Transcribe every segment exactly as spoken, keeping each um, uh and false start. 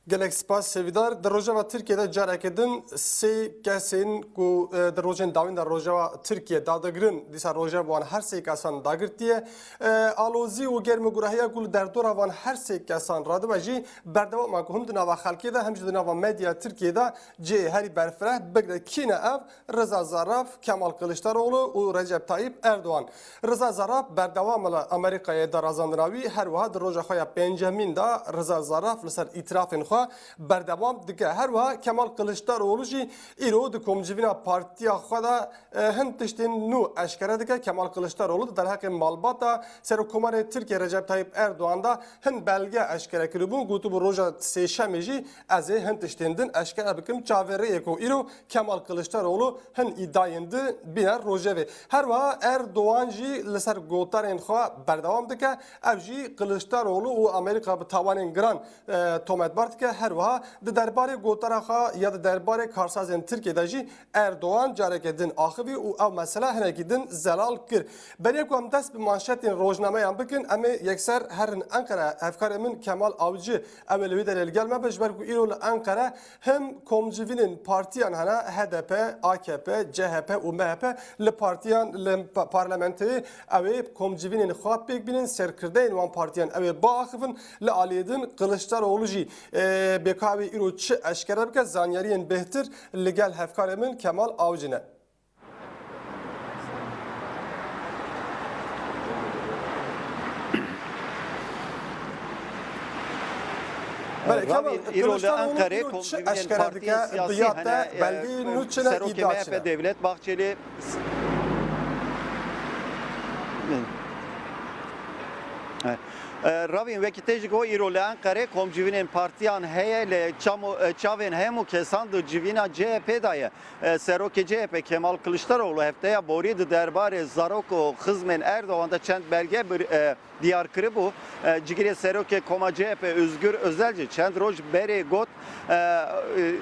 Gelek spas Şevîdar. Di rojeva Tirkiyê de careke din sê kesên ku, e, di rojên dawîn de rojeva Tirkiye dadigirin, dîsa rojev wan her sê kesan dagirtiye. E, alozî û germigurahiya ku li derdora van her sê kesan radibe jî berdewam e ku him di nava xelkê de hem jî di nava medya Tirkiyê de cihê herî berfireh bigre. Kî ne ev? Riza Zarraf, Kemal Kiliçdaroglu û Recep Tayyip Erdogan. Riza Zarraf berdewam e li Amerîkayê darazandina wî, her wiha di roja xwe ya pêncemîn de Riza Zarraf li ser îtirafên xwe berdewam dike. Her wiha Kemal Kiliçdaroglu jî îro di komcivîna partiya xwe de, e, hin tiştên nû eşkere dike. Kemal Kiliçdaroglu di derheqê malbata Serokkomarê Tirkiye Recep Tayyip Erdogan de hin belge eşkere kiribû, gotibû, roja sêşemê jî ez ê hin tiştên din eşkere bikim. Çavê rê ye ku îro Kemal Kiliçdaroglu hin îdayên din bîne rojevê. Her wiha Erdogan jî li ser gotarên xwe berdewam dike. Ev jî Kiliçdaroglu û Amerîka bi tawanên giran, e, tometbar dike. Her wiha di derbarê gotara xwe ya di derbarê karsazên Tirkiyê de jî Erdogan careke din axivî û ev mesela hinekî din zelal kir. Berê ku em dest bi manşetên rojnameyan bikin, em ê yekser herin Enqere. Hevkarê min Kemal Avcı, ew ê li wî derê li gel me be, ji ber ku îro li Enqere him komcivînên partiyan hene, H D P, A K P, C H P û M H P, li partiyan, li pa-, parlamentoyê ew ê komcivînên xwe pêk bînin, serkirdeyên wan partiyan ew ê biaxivin, li aliyê din Kiliçdaroglu jî, e, bê ka wê îro çi eşkere bike, zanyariyên bêhtir li gel hevkarê min Kemal Avcı ne. Belê, Kemal, Ravîn, îro li Kiliçdaroglu Enqerê îro çi komcivînên eşkere partiyên dike, siyasî biya te hene, e, belgeyên nû çi ne, serokê iddia çi M H P ne? Devlet Bahçeli. E, Ravîn, wekî te jî got, îro li Enqerê komcivînên partiyan heye, lê çamo-, e, çavên hemû kesan di civîna C H P de ye. E, Serokê C H P Kemal Kiliçdaroglu hefteya borî di derbarê zarok û xizmên Erdogan de çend belge bir, e, diyar kiribû. E, cigirê Serokê Koma C H P Özgür Özel jî çend roj berê got, e, e,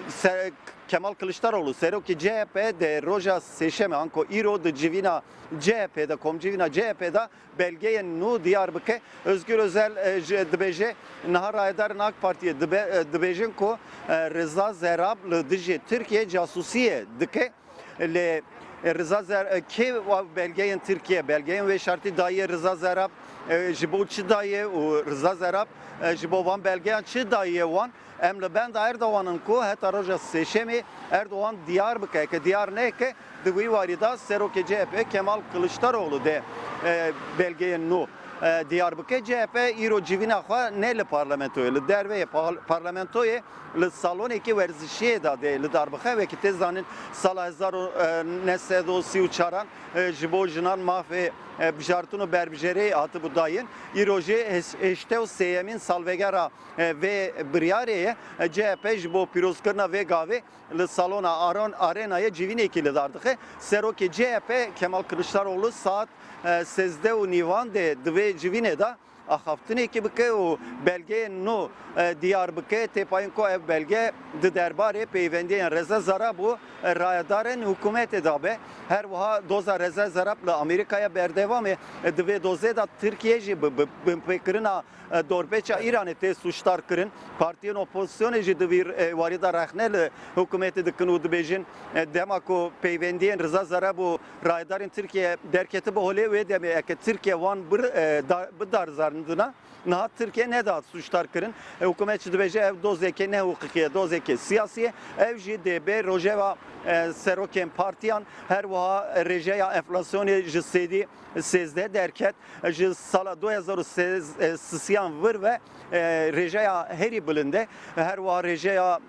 se-, Kemal Kiliçdaroglu, Serokê C H P dê roja sêşemê anko îro di civîna C H P de, komcivîna C H P de belgeyên nû diyar bike. Özgür Özel, e, ji, dibêje, niha rayedarên AK Partiyê dibe-, e, dibêjin ku, e, Riza Zerab li dijî Tirkiye casûsiyê dike. Lê, e, Riza Zer-, e, kê wa belgeyên Tirkiye, belgeyên wê şertî daye Riza Zerab, e, ji bo çi daye û Riza Zerab, e, ji bo van belgeyan çi daye wan? Em li benda Erdogan in ku heta roja sêşemê Erdogan diyar bike. Heke diyar neke, di wî warî de serokê C H P Kemal Kiliçdaroglu dê, e, belgeyên nû, e, diyar bike. C H P îro civîna xwe ne li parlamentoyê, li derveyê par-, parlamentoyê, li salonekî werzişiyê de dê li dar bixe. Wekî tê zanîn, sala hezar û neh sed û sî û çaran, e, ji bo jinan mafê, e, bijartin û berbijêrê hatibû dayîn. Îro jî heş-, heştê û sêyemîn salvegera, e, vê biryarê ye. E, C H P ji bo pîrozkirina vê gavê li salona Aron Arenayê civînekî li dar dixe. Serokê C H P Kemal Kiliçdaroglu saet, e, sêzdeh û nîvan dê di vê civînê de axaftinekî bike û belgeyên nû, e, diyar bike. Tê payîn ku ev belge di derbarê peywendiyên Reza Zarab û, e, rayedarên hikûmetê de be. Her wiha doza Reza Zarab li Amerîkaya berdewam e. E, di vê dozê de Tirkiye jî bi, bi, binpêkirina, e, dorpêça Îranê tê sûcdar kirin. Partiyên opozisyonê jî di vî, e, warî de rexne li hikûmetê dikin û dibêjin, e, dema ku peywendiyên Riza Zarab û rayedarên Tirkiye derketibe holê, wê demê eke Tirkiye wan bir, e, da-, bidarizandina, niha Tirkiye neda sûcdar kirin. E, hikûmet jî dibêje ev dozeke nehiqûqî ye, dozeke siyasî ye. Ev jî dê bê rojeva, e, serokên partiyan, her wiha rêjeya enflasyonê ji sêdî sêzdeh derket. Ji sala du hezar û sêzdeh, e, sisiyan vir ve, e, rêjeya herî bilind e. Her wiha rêjeya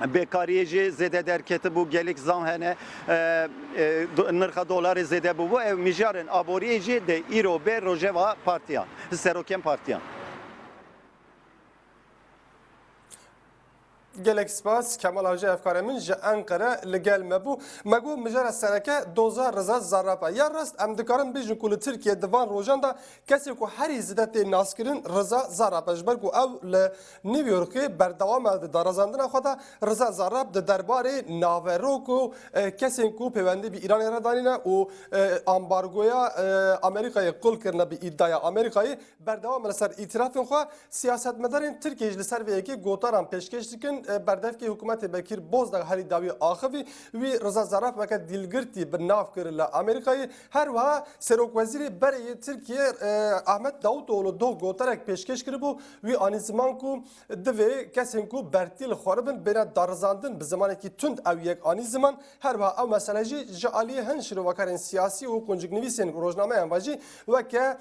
bêkariyê jî zêde derketibû, gelek zam hene, e, e, do-, nirxa dolarê zêde bûbû. Ev mijarên aboriyê jî dê îro bê rojeva partiyan, serokên partiyan. Gelek spas Kemal Hacı, hevkarê min ji Enqere li gel me bû. Me got mijara sereke doza Riza Zarrab e. Ya rast em dikarin bêjin ku li Tirkiye di van rojan de kesê ku herî zêde tê naskirin Riza Zarrab e. Ji ber ku ew li New Yorkê berdewam e di darizandina xwe de. Riza Zarrab di derbarê naverok û, e, kesên ku peywendî bi Îranê re danîne û, e, ambargoya, e, Amerîkayê qul kirine bi îdaya Amerîkayê, berdewam e li ser îtirafên xwe. Siyasetmedarên Tirkiyê jî li ser vê yekê gotaran pêşkêş dikin. E, berdevkê hikûmetê Bekîr Bozdağ herî dawî axivî, wî Riza Zarrab weke dîlgirtî bi nav kir li Amerîkayê. Her wiha Serokwezîrê berê yê Tirkiyê, e, Ahmet Davutoğlu doh gotarek pêşkêş kiribû. Wî anî ziman ku divê kesên ku bertîl xwaribin bêne darizandin, bi zimanekî tund ew yek anî ziman. Her wiha ew mesele jî ji aliyê hin şîrovekarên siyasî û qunciknivîsên rojnameyan ve jî weke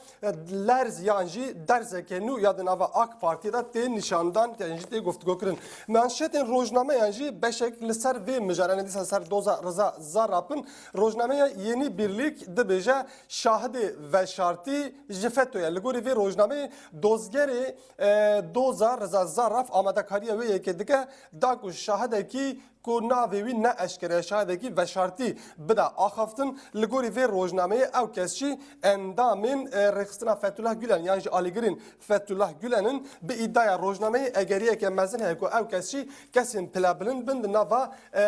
lerz yan jî derzeke nû ya di nava AK Partiyê de tê nîşandan, yan jî tê guftûgokirin. Manşetên rojnameyan jî beşek li ser vê mijaranê dîsa ser doza Riza Zarrab in. Rojnameya Yeni Birlik dibêje şahidê veşartî ji FETÖ ye. Li gorî vê rojnameyê dozgerê, e, doza Riza Zarrab amadekariya wê yekê dike, da ku şahidekî ku navê wî ne eşkere ye, şahidekî veşartî bide axaftin. Li gorî vê rojnameyê ew kes jî endamên, e, rêxistina Fethullah Gülen yan jî alîgirên Fethullah Gülen in. Bi îdaya rojnameyê egeriyeke mezin heye ku ew kes jî kesên pilebilind bin di nava, e,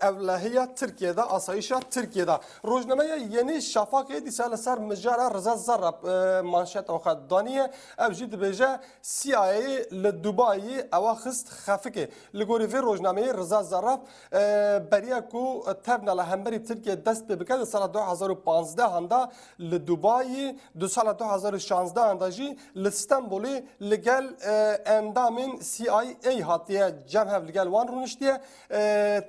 ewlehiya Tirkiye de, asayîşa Tirkiye de. Rojnameya Yenî Şafakê dîsa li ser mijara Riza Zarrab, e, manşeta xwe daniye. Ew jî dibêje, C I A li Dubayê ewa xist xefikê. Li gorî vê rojnameyê Riza Zarrab, e, beriya ku tevna li hemberî Tirkiye dest pê bike di sala du hezar û panzdeh an de li Dubayê, di sala du hezar û şanzdeh an de jî li Stenbolê li gel, e, endamên C I A hatiye cem hev, li gel wan rûniştiye. E,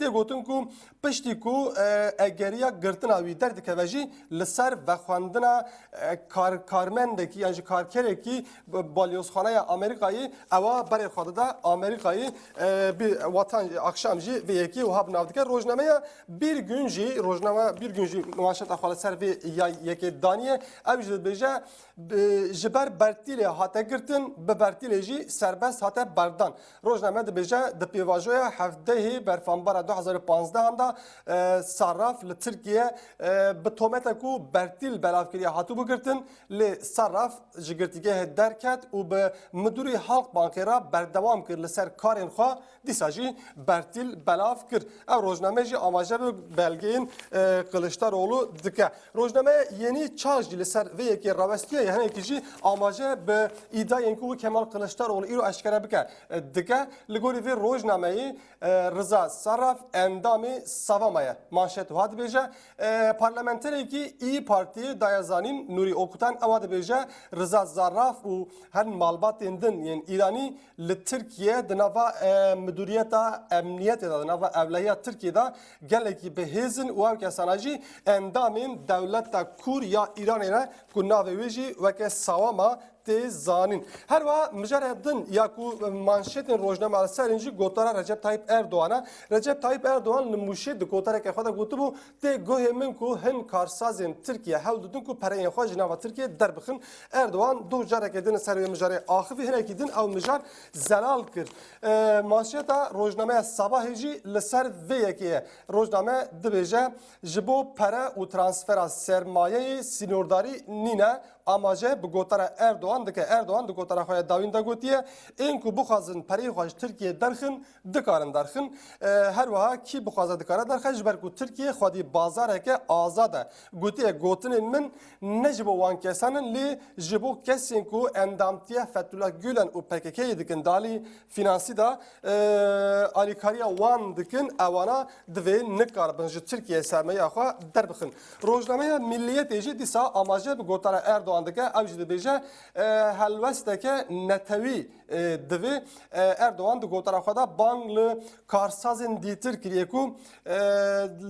tê gotin ku piştî ku, e, egeriya girtina wî derdikeve jî li ser vexwendina, e, kar-, karmendekî yan jî karkerekî balyozxaneya Amerîkayê ewa berê xwe dide Amerîkayê, e, bi watan axşam jî vê yekê wiha bi nav dike. Rojnameya Bir Gün jî, rojnameya Bir Gün jî manşeta xwe li ser vê ya yekê daniye. Ew jî dibêje, bi, ji ber bertîlê hate girtin, bi bertîlê jî serbest hate berdan. Rojname dibêje, di pêvajoya hevdehê Berfanbara du hezar û panzdeh an de, e, Sarraf li Tirkiye, e, bi tomete ku bertîl belav kiriye hatibû girtin, lê Sarraf ji girtîgehê derket û bi Midûrî Halkbankê re berdewam kir li ser karên xwe, dîsa jî bertîl belav kir. Ev rojname jî amaje bi belgeyên, e, Kiliçdaroglu dike. Rojnameya Yenî Çax jî li ser vê yekê rawestiye, ye hinekî jî amaje bi îdayên ku Kemal Kiliçdaroglu îro eşkere bike, e, dike. Li gorî vê rojnameyê, e, Riza Sarraf endamê Savama ye. Manşet wiha dibêje, e, parlamenterekî İYİ Partiyê daye zanîn, Nurî Okutan, ewa dibêje Riza Zarraf û hin malbatên din yên Îranî li Tirkiye di nava, e, midûriyeta emniyetê de, di nava ewlehiya Tirkiye de gelekî bi hêz in û ew kesana jî endamên dewleta kûr ya Îranê ne ku navê wê jî weke Sawama tê zanîn. Her wiha mijara din ya ku manşetên rojname li ser in jî gotara Recep Tayyip Erdogan e. Recep Tayyip Erdogan li Mûşê di gotareke xwe de gotibû, tê guhê min ku hin karsazên Tirkiye hewl didin ku pereyên xwe ji nava Tirkiye derbixin. Erdogan doh careke din li ser vê mijarê axivî, hinekî din ew mijar zelal kir. E, manşeta rojnameya Sabahê jî li ser vê yekê ye. Rojname dibêje, ji bo pere û transfera sermayeyê sînordarî nîne, amaje bi gotara Erdogan dike. Erdogan di gotara xwe ya dawîn de gotiye, ên ku bixwazin pereyê xwe ji Tirkiye derxin, dikarin derxin. E, her wiha kî bixwaze dikare derxe, ji ber ku Tirkiye xwedî bazareke azad e. Gotiye, gotinên min ne ji bo wan kesan in, lê ji bo kesên ku endamtiya Fethullah Gülen û P K K'yê dikin, di alî finansî de, e, alîkariya wan dikin, ewana divê nikaribin ji Tirkiye sermayeya xwe derbixin. Rojnameya Milliyetê jî dîsa amaje bi gotara Erdogan dike, ew jî dibêje, e, helwesteke netewî, e, divê. E, Erdogan di gotara xwe de bang li karsazên dîtir kiriye ku, e,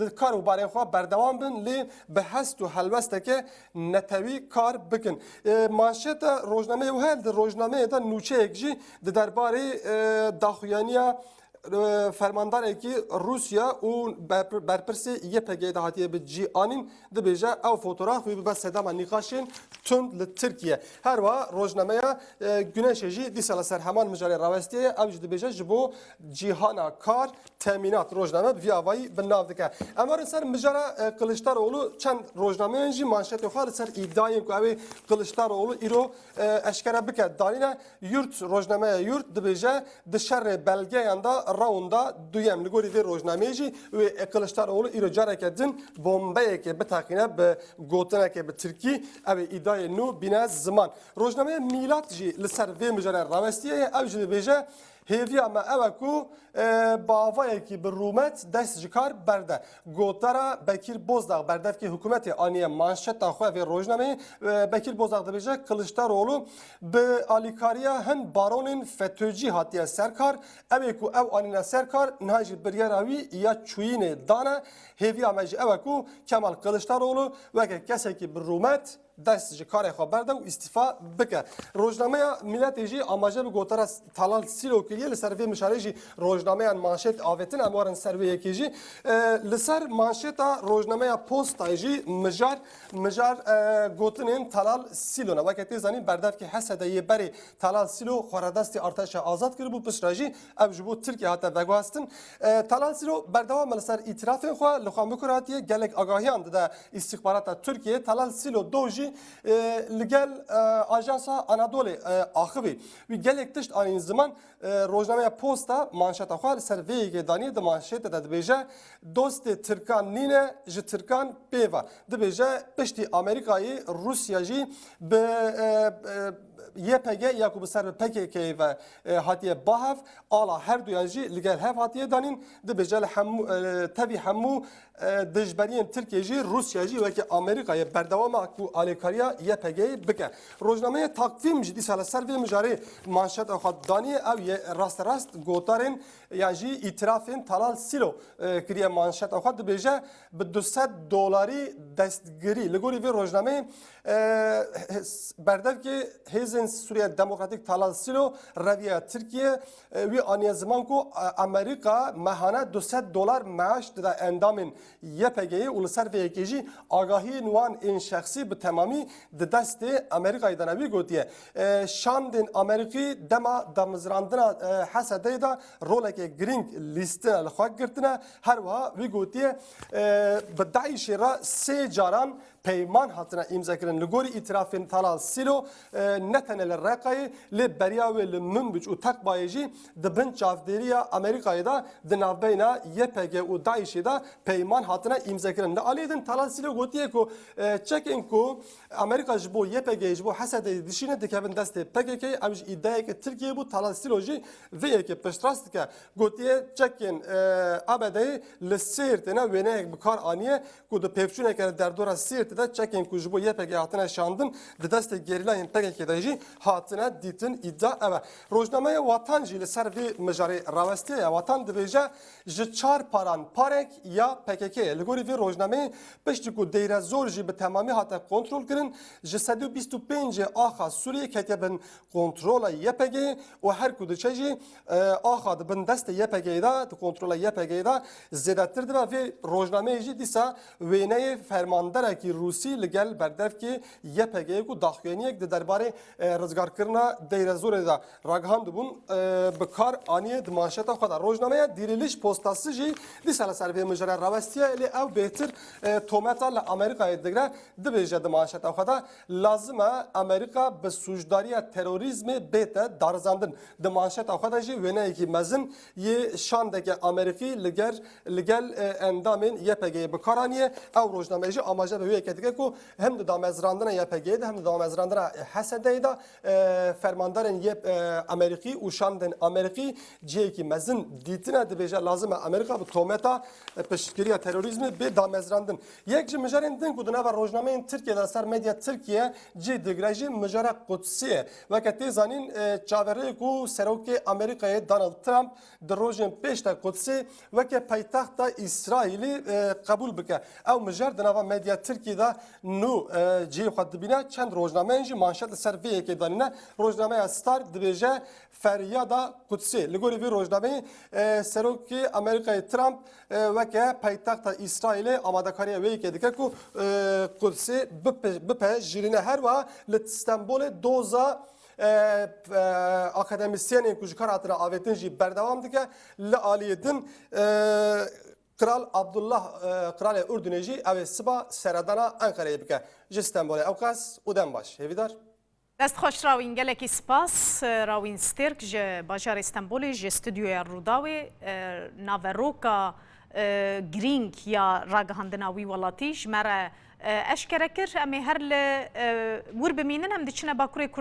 li kar û barên xwe berdewam bin, lê bi hest û helwesteke netewî kar bikin. E, manşeta rojnameyê wiha ye, di rojnameyê de nûçeyek jî di derbarê, e, daxuyaniya e, fermandarekî Rûsya û berpir-, berpirsê Y P G de hatiye bi cî anîn, dibêje ew fotoğraf wî bibe sedema nîqaşên tund li Tirkiye. Her wiha rojnameya, e, Güneşê jî dîsa li ser heman mijarê rawestiye ye. Ew jî dibêje ji bo cîhana kar temînat rojname bi vî avayî bi nav dike. Em werin ser mijara, e, Kiliçdaroğlu, çend rojnameyan jî manşetê xwe li ser îdiayên ku ew ê Kiliçdaroğlu îro, e, eşkere bike danîne. Yurt, rojnameya Yurt dibêje, di şerê belgeyan de raunda duyem. Li gorî vê rojnameyê jî wê Kiliçdaroğlu îro careke din bombeyekê biteqîne bi gotinekê bi tirkî, ew ê îdayê nû bîne ziman. Rojnameya Mîlat jî li ser vê mijarê rawestiye ye, ew jî dibêje, hêviya me ew e ku, e, bi avayekî bi rûmet dest ji kar berde. Gotara Bekîr Bozdag, berdevkê hikûmetê, aniye manşeta xwe vê rojnameyê. E, Bekîr Bozdag dibêje, Kiliçdaroğlu bi alîkariya hin baronên FETÖ'cî hatiye ser kar. Ew ê ku ew anîne ser kar, niha jî biryara wî ya çûyînê dane. Hêviya me jî ew e ku Kemal Kiliçdaroğlu weke kesekî bi rûmet dest ji karê xwe berde û îstîfa bike. Rojnameya Miletê jî amaje bi gotara Talal Sîlo kiriye. Li ser vê mijarê jî rojnameyan manşet avêtin, em werin ser vê yekê jî. E, li ser manşeta rojnameya Postayê jî mijar, mijar, e, gotinên Talal Sîlo ne. Weke tê zanîn, berdevkê H S D yê berê Talal Sîlo xwe redestî artêşa azad kiribû, piştre jî ev ji bo Tirkiye hate veguhestin. E, Talal Sîlo berdewam e li ser îtirafên xwe, li xwe mikuratiye gelek agahiyan dide îstixbarata Tirkiyeyê. Talal Sîlo do jî, e, li gel, e, Ajansa Anadolê, e, axivî. Wî gelek tişt anîn ziman, e, rojnameya Posta manşeta xwe li ser vê yekê daniye, di manşetê de dibêje, dostê Tirkan nîne, ji Tirkan pê ve. Dibêje, piştî Amerîkayê, Rûsya jî bi, e, e, Y P G ya ku bi ser bi P K K ve, e, hatiye bahev, ala herduyan jî li gel hev hatiye danîn. Dibêje li hemû, e, tevî hemû, e, dijberiyên Tirkiye jî, Rûsya jî weke Amerîkayê berdewam e ku alîkariya Y P G'yê bike. Rojnameya Takvîm jî dîsa li ser vê mijarê manşeta xwe daniye, ew yê rasterast gotarên yan jî îtirafên Talal Sîlo, e, kiriye manşeta xwe, dibêje, bi du sed dolarî destgirî. Li gorî vê rojnameyê, e, berdevkê Hêzên Sûriya Demokratîk Talal Sîlo reviya Tirkiye, e, wî aniye ziman ku, e, Amerîka mehane du sed dolar meaş dide endamên Y P G'yê û li ser vê yekê jî agahiyên wan ên şexsî bi temamî di destê Amerîkayê de ne. Wî gotiye, e, şandên Amerîkî dema damezrandina, e, H S D'yê de roleke girîng lîstine li xwe girtine. Her wiha wî gotiye, e, bi DAIŞ'ê re sê caran peyman hatine îmzekirin. Li gorî îtirafên Talal Sîlo, e, ne tenê li Reqayê, lê beriya wê li Minbic û Teqbayê jî di bin çavdêriya Amerîkayê de di navbeyna Y P G û DAIŞ'ê de peyman hatine îmzekirin. Li aliyê din Talal Sîlo gotiye ku, e, çekên ku Amerîka ji bo Y P G'yê, ji bo H S D'yê dişîne, dikevin destê P K K'yê. Ew ji îdiayeke Tirkiyeyê bû. Talal Sîlo jî vê yekê piştrast dike. Gotiye, çekên, e, A B D'yê li Sêrtê ne wêneyek bi kar aniye ku di pevçûneke li derdora Sêrtê de çekên ku ji bo Y P G hatine şandin, di destê gerîlayên P K K de jî hatine dîtin. Îdia ev e. Rojnameya Watan jî li ser vê mijarê rawestiye ye. Watan dibêje, ji çar paran parek ya P K K ye. Li gorî vê rojnameyê, piştî ku Deyrezor jî bi temamî hate kontrol kirin, ji sed û bîst û pêncê axa Sûriyê ketiye bin kontrola Y P G'yê û her ku diçe jî, e, axa di bin destê Y P G'yê de, di kontrola Y P G'yê de zêdetir dibe. Vê rojnameyê jî dîsa wêneyê fermanderekî Rûsî li gel berdevkê Y P G'yê ku daxuyaniyek di derbarê, e, rizgarkirina Deyrezorê de ragihandibûn, e, bi kar aniye di manşeta xwe de. Rojnameya Diriliş Postası jî dîsa li ser vê mijare rawestiye, lê ew bêhtir, e, tometa li Amerîkayê digre. Dibêje di manşeta xwe de, lazim e Amerîka bi sûcdariya terorîzmê bête darizandin. Di manşeta xwe de jî wêneyekî mezin yê şandeke Amerîkî li ger, li gel, e, endamên Y P G'yê bi kar aniye. Ew rojname jî amaje bi wê yekê dike ku hem di damezrandina Y P G'yê de hem di damezrandina H S D'yê de, e, fermandarên Y-, e, Amerîkî û şandên Amerîkî cihekî mezin dîtine. Dibêje lazim e Amerîka bi tometa, e, piştgiriya terorîzmê bê damezrandin. Yek ji mijarên din ku di nava rojnameyên Tirkiye de ser medya Tirkiye cih digire jî mijara Qudsê ye. Weke tê zanîn, e, çaverê ku serokê Amerîkayê Donald Trump di rojên pêş de Qudsê weke paytexta Îsraîlê, e, qebûl bike. Ew mijar di nava medya Tirkiyê nû e, cihê xwe dibîne, çend rojnameyên jî manşet li ser vê yekê danîne. Rojnameya Star dibêje, Feryada Qudsê. Li gorî vî rojnameyê, e, Serokê Amerîkayê Trump, e, weke paytexta Îsraîlê amadekariya wê yekê dike ku, e, Qudsê bipe, bipe jilîne. Her wiha li Stenbolê doza, e, e, akademîsyenên ku ji kar hatine avêtin jî berdewam dike. Li aliyê din, e, Kral Abdullah, e, Kralê Urdunê jî ew ê siba seredana Enqereyê bike. Ji Stenbolê ewqas û dem baş. Hêvîdar. Dest xweş Rawîn, gelekî spas. Rawîn Stêrk ji bajarê Stenbolê, ji stûdyoya Rûdawê, e, naveroka, e, girîng ya ragihandina wî welatî ji me re, e, eşkere kir. Em ê her li, e, wir bimînin, em diçine Bakurê Kurdistanê.